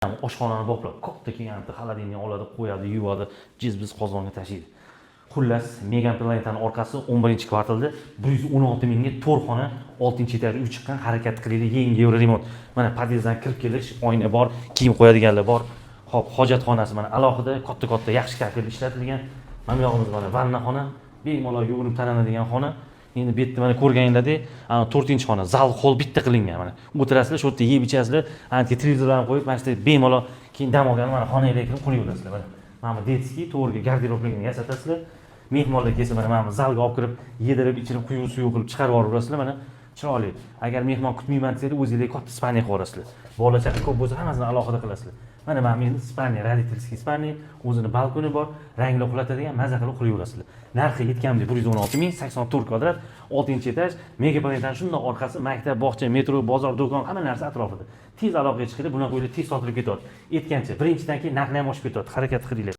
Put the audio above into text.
Oshxonani boplab, katta kelgan bitta холодильник oladi, qo'yadi, yuvadi, jiz biz qozonga tashlaydi. Xullas, Mega Planetani orqasi, 11-kvartalda 116 mingga to'rt xona, oltinchi etaj uy chiqqan. Harakat qilinglar, yangi евроремонт. Mana, podyezddan kirib kelish, oyna bor, kiyim qo'yadiganlar bor. Ho'p, hojatxonasi mana alohida, katta katta, yaxshi kafel ishlatilgan. Mana bu yog'imiz mana vannaxona, bemalol yuvinib taranadigan xona. Endi bu yerda, mana, ko'rganinglardek, ana to'rtinchi xona, zal, холл bitta qilingan. Mana o'tirasizlar shu yerda, yeb ichasizlar, ana yerga televizorlarni qo'yib, mana shu yerda bemalol keyin dam olganda mana xonanglarga kirib uxlayverasizlar. Mana bu детский, to'g'riga garderobligini yasatasizlar. Mehmonlar kelsa, mana bu zalga olib kirib, yedirib, ichirib, quyuq suyuq qilib chiqarib yuboraverasizlar. Mana chiroyli. Agar mehmon kutmayman desanglar, o'zinglar katta спальня qilib yuborasizlar. Bola chaqa ko'p bo'lsa, hammasini alohida qilasizlar. Mana bu endi спальня, родительский спальня, o'zini balkoni bor, rangli uxlatadigan, maza qilib uxlayverasizlar. Narxi aytganimdek, 116 ming, 84 kvadrat, oltinchi etaj, Mega Planetani shundoq orqasi, maktab, bog'cha, metro, bozor, do'kon, hamma narsa atrofida. Tez aloqaga chiqinglar, bunaqa uylar tez sotilib ketyapti. Aytgancha, birinchidan keyin narxni ham oshib ketyapti, harakat qilinglar.